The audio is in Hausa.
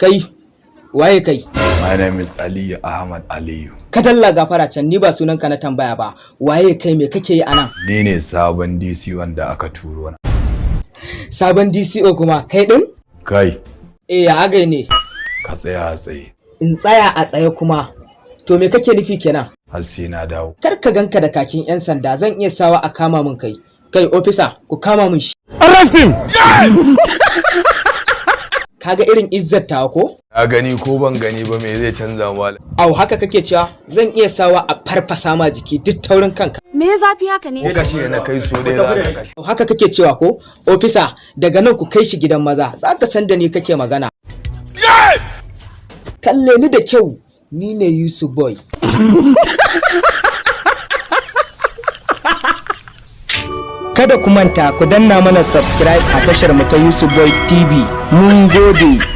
Kai, waye kai? My name is Aliyu Ahmad Aliyu. Ka dalla gafara can, ni ba sunanka na tambaya ba. Waye kai? Me kake yi anan? Ni ne sabon DC wanda aka turo na. Sabon DCO kuma kai din? Kai, Eh, ya agai ne? ka tsaya a tsaye. In tsaya a tsaye kuma? To me kake nufi kenan? Har sai na dawo. Kar ka ganka da kakin 'yan sanda, zan iya sawa a kama min kai. Kai officer, ku kama min shi. Arrest him! Kaga irin izzar tawa ko? Na gani ko ban gani ba, me zai canza malam? Au, haka kake cewa? Zan iya sawa a farfasa ma jiki duk taurin kanka. Me ya zafi haka ne? Ko kashe na kai so dai za ka kashe. Au, haka kake cewa ko? Officer, daga nan ku kai shi gidan maza, za ka san da ni kake magana. Kalle ni da kyau, ni ne Yusuf Boy. Kada ku manta ku danna mana subscribe a tashar mu ta Yusuf Boy TV. Mun gode.